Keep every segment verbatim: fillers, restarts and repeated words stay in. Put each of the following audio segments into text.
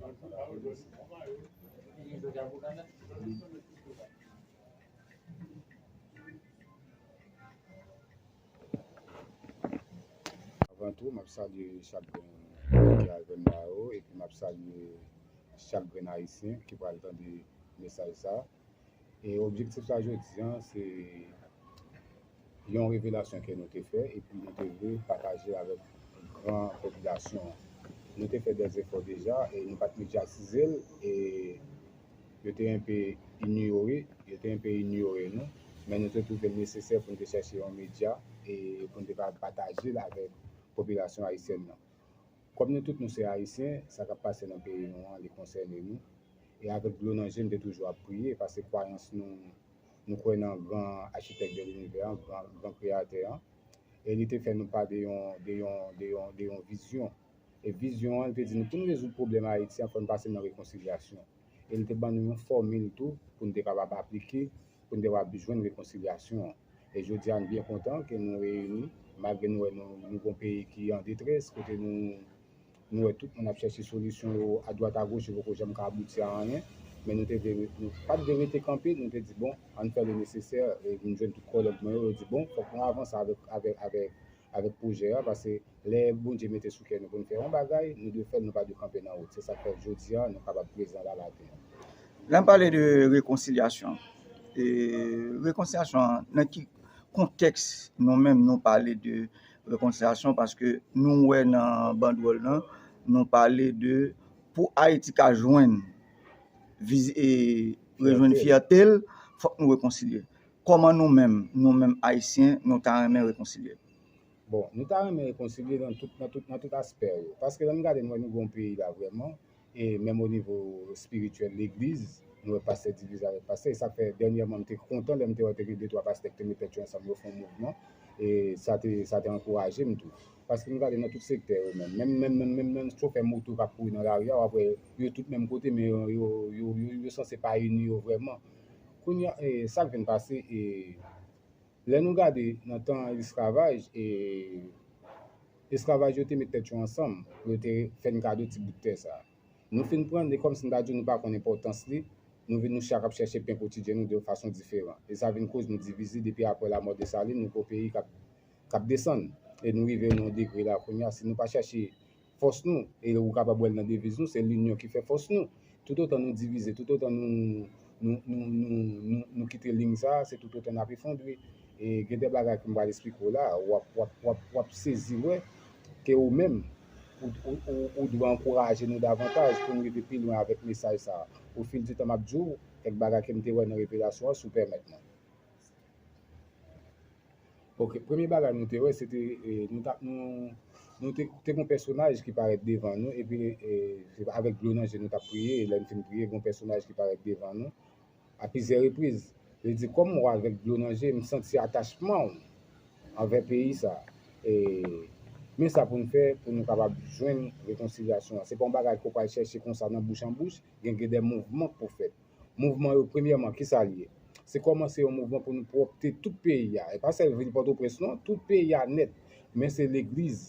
Avan tou, m ap salye chak grenn ki al jwenn la yo, epi m ap salye chak grenn Ayisyen ki pral tande mesaj sa. E objektif la jodi a, se yon revelasyon ke nou te fè, epi nou te vle pataje l avèk gran popilasyon an. Nou te fè dè efò deja, e nou pa t medyatize l, e yo te enpe inyore, yo te enpe inyore nou, men nou te twouve l nesesè pou n te chèche yon medya, e pou n te ka pataje l avèk popilasyon ayisyèn nan. Kòm nou tout nou se Ayisyen, sa k ap pase nan peyi nou an, li konsène nou. E avèk dlo nan je, m te toujou ap priye, paske kwayans nou, nou kwè nan gran achitèk de linivè an, gran, gran kreyatè an. E li te fè nou pa de yon, de yon, de yon, de yon vizyon. E vizyon an, li te di nou, pou nou rezoud pwoblèm Ayiti an, fò n pase nan rekonsilyasyon. E li te ban nou yon fòmil tou, pou n te kapab aplike, pou n te kapab jwenn rekonsilyasyon an. E jodi a, m byen kontan ke nou reyini, malgre nou wè nou, nou gon peyi ki an detrès, kote nou, nou wè tout moun ap chèche solisyon yo adwat agoch, yo poko janm ka abouti a anyen. Men nou te vle, nou pa t vle rete kanpe, nou te di, bon, ann fè le nesesè, e vin jwenn tout kòlèg mwen yo, yo di, bon, fòk nou avanse avèk, avèk, avèk, avèk pwojè a, paske lè Bondye mete sou kè nou pou n fè yon bagay, nou dwe fè l, nou pa dwe kanpe nan wout. Se sa k fè jodi a, nou kapab prezan la maten an. Lè m pale de rekonsilyasyon, e rekonsilyasyon an, nan ki kontèks nou menm nou pale de rekonsilyasyon? Paske nou wè nan bandwòl lan, nou pale de pou Ayiti ka jwenn viz-, e, rejwenn fyète l, fòk nou rekonsilye. Kòman nou menm, nou menm Ayisyen, nou ta renmen rekonsilye? Bon, nou ta renmen rekonsilye nan tout, nan tout, nan tout aspè yo. Paske lè n gade, nou wè nou gen yon peyi la vrèman, e menm o nivo espirityèl, legliz, nou wè pastè divize avèk pastè. E sa k fè, dènyèman, m te kontan lè m te wè te gen de twa pastè ki te met tèt yo ansanm, yo fè yon mouvman. E sa te, sa te ankouraje m tou. Paske nou gade nan tout sektè yo menm. Menm, menm, menm, menm, menm chofè moto k ap kouri nan lari a, w ap wè yo tout menm kote, men yo, yo, yo, yo, yo sanse pa ini yo vrèman. Kounye a, e, sa k vin pase, e, lè nou gade nan tan esklavaj, e, esklavaj yo te met tèt yo ansanm pou yo te fè n kado ti bout tè sa a. Nou fin pran l, e kòmsi n ta di w nou pa konn enpòtans li, nou vin nou chak ap chèche pen kotidyen nou de fason diferan. E sa vin koz nou divize depi apre lamò Desalin, nou gon peyi k ap, k ap desann. E nou rive nan yon degre la kounye a, si nou pa chèche fòs nou, e ou kapab wè l nan deviz nou, se linyon ki fè fòs nou. Toutotan nou divize, toutotan nou, nou, nou, nou, nou, nou kite liy sa a, se toutotan n ap efondre. E gen de bagay ke m pral esplike w la, w ap, w ap, w ap, w ap sezi wè ke ou menm, ou, ou, ou, ou dwe ankouraje nou davantaj pou n rive pi lwen avèk mesaj sa a. Ofil di tan, m ap di w kèk bagay ke m te wè nan revelasyon an, si w pèmèt mwen. Ok, premye bagay nou te wè, se te, e, nou t ap, nou, nou te, te gon pèsonaj ki parèt devan nou, epi, e, se avèk dlo nan je nou t ap priye, e lè n fin priye, gon pèsonaj ki parèt devan nou, a plizyè repriz. Li di, kòm ou avèk dlo nan je, m santi atachman w anvè peyi sa. E, men sa pou n fè, pou nou kapab jwenn rekonsilyasyon an. Se pa yon bagay ke w pral chèche konsa nan bouch an bouch, gen, gen de mouvman k pou fèt. Mouvman yo, premyèman, kisa l ye? Se kòmanse yon mouvman pou nou pwòpte tout peyi a. E pa sèl vil Pòtoprens non, tout peyi a nèt. Men se legliz.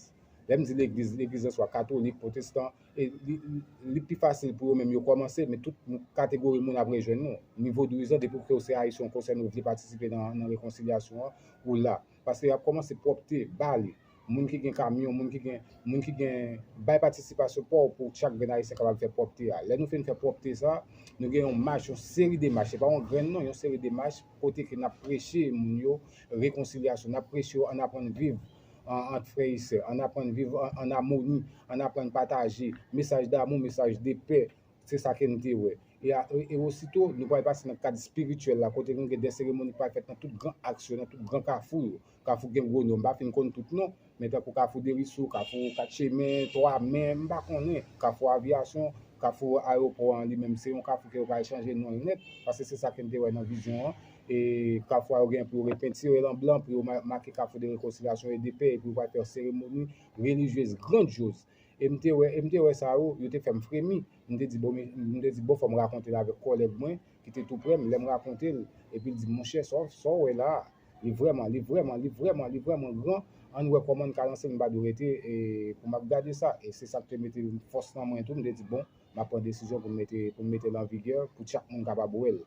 Lè m di legliz, legliz an swa, katolik, pwotestan, e li, li, li pi fasil pou yo menm yo kòmanse, men tout kategori moun ap rejwenn nou. Nivo drizan, depi ke w se ayisyen, w konsène, w vle patisipe nan, nan rekonsilyasyon an, ou la. Paske y ap kòmanse pwòpte, bale. Moun ki gen kamyon, moun ki gen, moun ki gen, bay patisipasyon pa w pou chak grenn ayisyen kapab fè pwòpte a. Lè nou fin fè pwòpte sa, nou gen yon mach, yon seri de mach, se pa yon grenn non, yon seri de mach kote ke n ap preche moun yo rekonsilyasyon, n ap preche yo ann aprann viv an, ant frè e sè, ann aprann viv an, ann amoni, ann aprann pataje, mesaj damou, mesaj de pè, se sa ke n te wè. E, a, e, e osito, nou pral pase nan kad espirityèl la, kote nou gen de seremoni k pral fèt nan tout gran aks yo, nan tout gran kafou yo. Kafou gen gwo non, m pa fin konn tout non, men tankou Kafou Derisou, Kafou Kat Chemen, Twa Men, m pa konnen, Kafou Aviyasyon, Kafou Ayewopò an li menm, se yon kafou ke yo pral chanje non l nèt, paske se sa ke m te wè nan vizyon an. E kafou a yo gen pou yo repentire l an blan, pou yo ma-, make Kafou de Rekonsilyasyon e de Pè, epi yo pral fè yon seremoni relijyez grandyoz. E m te wè, e m te wè sa yo, yo te fè m fremi. M te di, bon, men, m te di, bon, fò m rakonte l avèk kòlèg mwen ki te tou prè m. Lè m rakonte l, epi l di, monchè, sa w, sa w wè la a, li vrèman, li vrèman, li vrèman, li vrèman gran. Ann wè kòman n ka lanse l, m pa dwe rete, e, pou m ap gade sa. E se sa k te mete fòs nan mwen tou. M te di, bon, m ap pran desizyon pou m mete, pou m mete l an vigè, pou chak moun kapab wè l.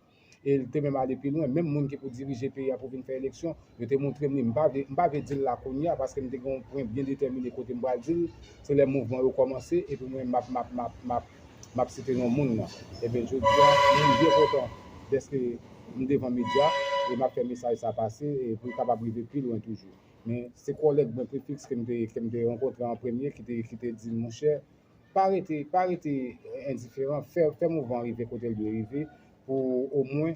E l te menm ale pi lwen, menm moun ki pou dirije peyi a pou vin fè eleksyon, yo te montre m li. M pa vle, m pa vle di l la kounye a, paske m te gen yon pwen byen detèmine kote m pral di l, se lè mouvman yo kòmanse, epi mwen, m ap, m ap, m ap, m ap, m ap site non moun nan. Ebyen, jodi a, mwen byen kontan dèske m devan medya, e m ap fè mesaj sa pase, e pou l kapab rive pi lwen toujou. Men se kòlèg mwen Prefiks ke m te, ke m te rankontre an premye, ki te, ki te di m, monchè, pa rete, pa rete endiferan, fè, fè mouvman rive kote l dwe rive, pou omwen,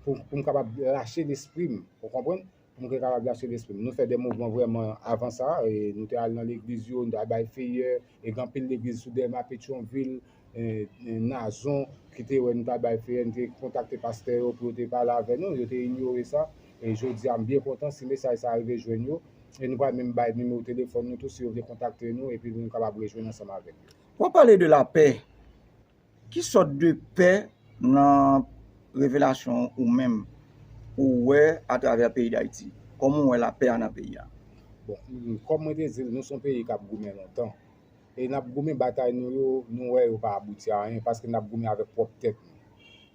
pou, pou m kapab lache lespri m, ou konprann? Pou m kapab lache lespri m. Nou fè de mouvman vrèman avan sa, e nou te al nan legliz yo, nou te al bay feyè, e gen anpil legliz sou Dèlma, Petyonvil, e, e Nazon, ki te wè nou t al bay feyè, nou te kontakte pastè yo pou yo te pale avè nou, yo te inyore sa. E jodi a, m byen kontan si mesaj sa a rive jwenn yo. E nou pral menm bay nimewo telefòn nou tou si yo vle kontakte nou, epi nou kapab rejwenn ansanm avèk yo. W ap pale de lapè. Ki sòt de pè nan revelasyon ou menm ou wè atravè peyi Dayiti? Kòman w wè lapè a nan peyi a? Bon, m, kòm mwen te di l, nou se yon peyi k ap goumen lontan. E n ap goumen, batay nou yo, nou wè yo pa abouti a anyen, paske n ap goumen avèk pwòp tèt nou.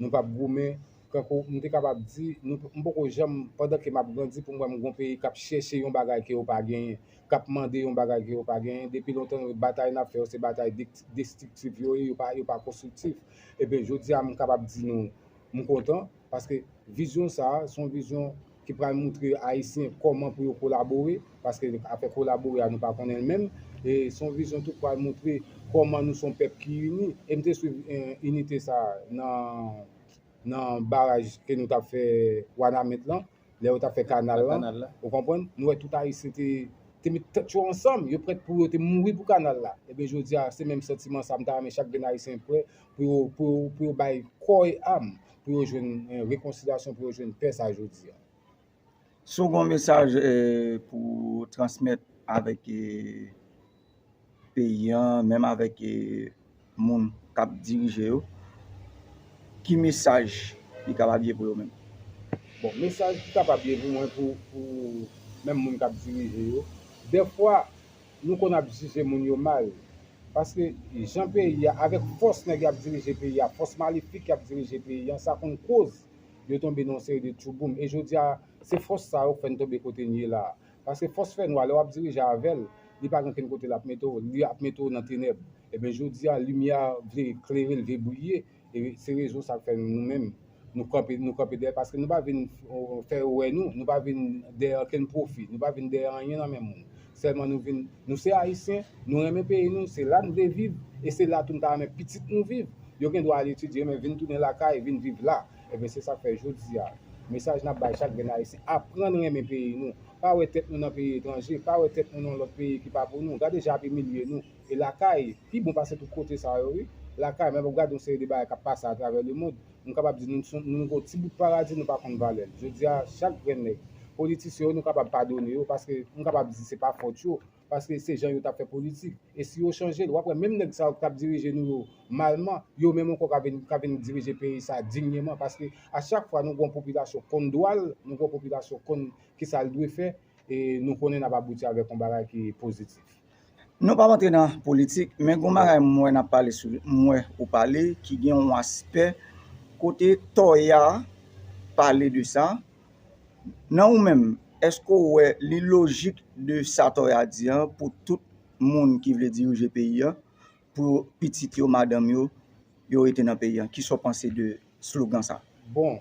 Nou p ap goumen, kankou m te kapab di, nou, m poko janm, pandan ke m ap grandi, pou m wè m gon peyi k ap chèche yon bagay ke yo pa genyen, k ap mande yon bagay ke yo pa genyen. Depi lontan, batay n ap fè yo, se batay dek-, destriktif yo ye, yo pa, yo pa konstriktif. Ebyen, jodi a, m kapab di nou, m kontan, paske vizyon sa a, se yon vizyon ki pral montre Ayisyen kòman pou yo kolabore, paske afè kolabore a, nou pa konnen l menm. E se yon vizyon tou k pral montre kòman nou se yon pèp ki ini. E m te swiv, eh, inite sa a nan, nan baraj ke nou t ap fè Wanament lan, lè yo t ap fè kanal lan. Kanal la. Ou konprann? Nou wè tout Ayisyen te, te met tèt yo ansanm, yo prèt pou yo te mouri pou kanal la. Ebyen, jodi a, se menm santiman sa a, m ta renmen chak grenn Ayisyen prè pou yo, pou yo, pou yo bay kò e am, pou yo jwenn, eh, rekonsilyasyon, pou yo jwenn pè sa jodi a. Si w gen yon mesaj, eh, pou transmèt avèk, eh, peyi an, menm avèk, eh, moun k ap dirije yo, ki mesaj li kapab ye pou yo menm? Bon, mesaj ki kapab ye pou mwen, pou, pou menm moun k ap dirije yo, dèfwa, nou konn ap jije moun yo mal. Paske jan peyi a, avèk fòs nèg y ap dirije peyi a, fòs malefik y ap dirije peyi a, sa konn koz yo tonbe nan yon seri de tchouboum. E jodi a, se fòs sa yo k fè n tonbe kote n ye la a. Paske fòs fènwa, lè w ap dirije avè l, li pa gen okenn kote l ap mete w, li ap mete w nan tenèb. Ebyen, jodi a, limyè a vle klere, l vle briye. E se rezon sa k fè nou menm, nou kanpe, nou kanpe dèyè, paske nou pa vin, eh, fè yo wè nou, nou pa vin dèyè okenn pwofi, nou pa vin dèyè anyen nan men moun. Sèlman nou vin, nou se Ayisyen, nou renmen peyi nou, se la n vle viv, e se la tou n ta renmen pitit nou viv. Yo gen dwa al etidye, men vin tounen lakay, vin viv la. Ebyen, se sa k fè jodi a, mesaj n ap bay chak grenn Ayisyen, aprann renmen peyi nou. Pa wè tèt nou nan peyi etranje, pa wè tèt nou nan lòt peyi ki pa pou nou. Gade jan y ap imilye nou. E lakay, pi bon pase tout kote sa yo, wi. Lakay, men w ap gade yon seri de bagay k ap pase atravè lemonn. M kapab di nou, nou, nou gon ti bout paradi, nou pa konn valè l. Jodi a, chak grenn nèg, politisyen yo, nou kapab padone yo, paske m kapab di se pa fòt yo, paske se jan yo t ap fè politik. E si yo chanje l, w ap wè menm nèg sa yo k t ap dirije nou yo malman, yo menm ankò ka vin, ka vin dirije peyi sa a dinyèman, paske a chak fwa nou gon popilasyon konn dwa l, nou gon popilasyon konn kisa l dwe fè, e nou konnen n ap abouti avèk yon bagay ki pozitif. Nou p ap antre nan politik, men gon bagay m wè n ap pale sou, m wè ou pale, ki gen yon aspè kote Toya pale de sa. Nan ou menm, èske w wè li lojik de sa Toya di an pou tout moun ki vle dirije peyi an, pou pitit yo, madanm yo, yo rete nan peyi an? Kisa w panse de slogan sa? Bon,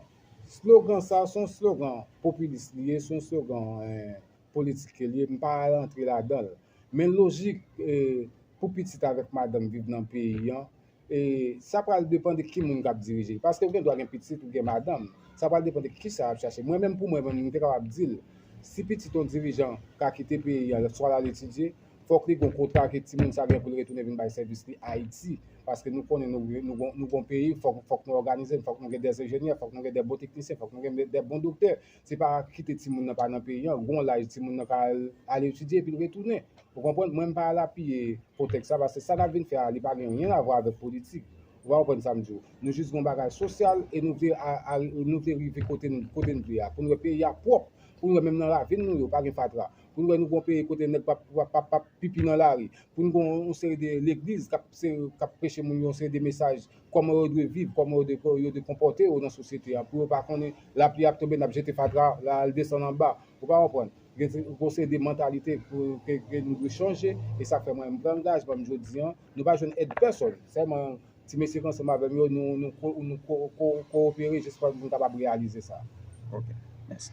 slogan sa, se yon slogan popilis li ye, se yon slogan, eh, politik ke li ye, m pa rantre ladan l. Men lojik, eh, pou pitit avèk madanm viv nan peyi an, e sa pral depann de ki moun k ap dirije l. Paske ou gen dwa gen pitit, ou gen madanm. Sa pral depann de kisa y ap chache. Mwen menm, pou mwen menm, m te kapab di l, si pitit yon dirijan ka kite peyi a, swa l al etidye, fòk li gen yon kontra ke timoun sa gen pou l retounen vin bay sèvis li Ayiti. Paske nou konnen nou, nou, gon- nou gon peyi, fòk, fòk nou òganize n, fòk nou gen dè enjenyè, fòk nou gen dè bon teknisyen, fòk nou gen dè bon doktè. Se pa kite timoun nan pa nan peyi an, gon laj timoun nan ka al, al etidye epi l retounen. Ou konprann? Mwen, m pa al apiye kontèks sa, paske sa n ap vin fè a, li pa gen anyen a vwa avèk politik. Ou pa konprann sa m di w? Nou jis gon bagay sosyal e nou vle a, a, nou vle rive kote n, kote n vle a. Pou n wè peyi a pwòp, pou n wè menm nan ravin nou yo, pa gen fatra. Pou n wè nou gen yon peyi kote nèg p ap, p ap, p ap, p ap pipi nan lari. Pou n gen yon seri de legliz k ap, se, k ap preche moun yo yon seri de mesaj, kòman yo dwe viv, kòman yo dwe, yo dwe konpòte yo nan sosyete a. Pou yo pa konnen lapli ap tonbe, n ap jete fatra, l al desann anba. Ou pa konprann? Gen yon seri de mantalite pou, ke, ke nou dwe chanje. E sa fè mwen, m pran angajman m jodi a. Nou pa jwenn èd pèsòn. Sèlman ti mesye k ansanm avè m yo, nou, nou, ko- nou ko- ko- kowopere jiska pou n kapab reyalize sa. Ok, mèsi.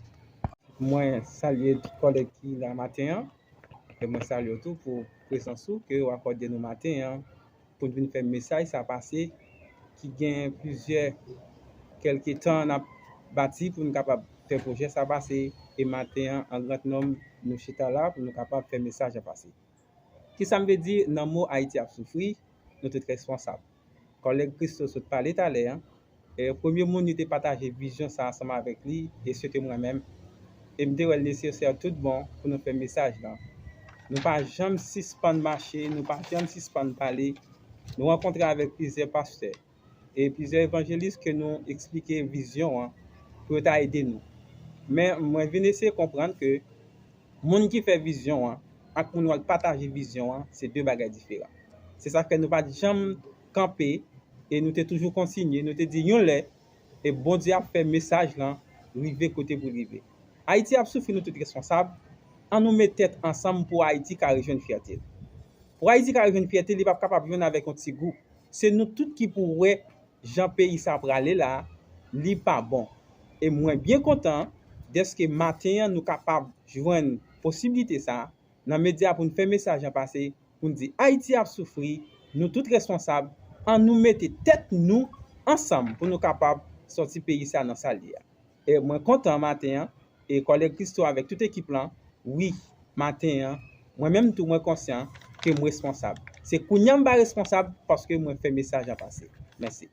Mwen salye tout kòlèg ki la maten an. E mwen salye w tou pou prezans ou ke w akòde nou maten an pou n vin fè mesaj sa pase ki gen plizyè kèlke tan n ap bati pou n kapab fè pwojè sa pase. E maten an, an gran nonm, nou chita la pou nou kapab fè mesaj la pase. Kisa m vle di nan mo Ayiti ap soufri? Nou tout responsab. Kòlèg Christo sot pale talè an, e premye moun li te pataje vizyon sa ansanm avèk li, e se te mwen menm. E m te wè l nesesè tout bon pou nou fè mesaj lan. Nou pa janm sispann mache, nou pa janm sispann pale. Nou rankontre avèk plizyè pastè e plizyè evanjelis ke nou eksplike vizyon an pou yo ta ede nou. Men mwen vin eseye konprann ke moun ki fè vizyon an ak moun w al pataje vizyon an, se de bagay diferan. Se sa k fè nou pa t janm kanpe e nou te toujou kontinye. Nou te di yon lè, e Bondye ap fè mesaj lan rive kote pou l rive. Ayiti ap soufri, nou tout responsab. An nou met tèt ansanm pou Ayiti ka rejwenn fyète l. Pou Ayiti ka rejwenn fyète l, li p ap kapab jwenn avèk yon ti gwoup. Se nou tout ki pou wè jan peyi sa prale la, li pa bon. E mwen byen kontan dèske maten an nou kapab jwenn posiblite sa nan medya pou n fè mesaj an pase, pou n di Ayiti ap soufri, nou tout responsab, an nou mete tèt nou ansanm pou nou kapab sòti peyi sa nan sa l ye a. E mwen kontan maten an, e kòlèg Christo avèk tout ekip lan, wi, maten an, mwen menm tou mwen konsyan ke m responsab. Se kounye a m pa responsab paske mwen fè mesaj an pase. Mèsi.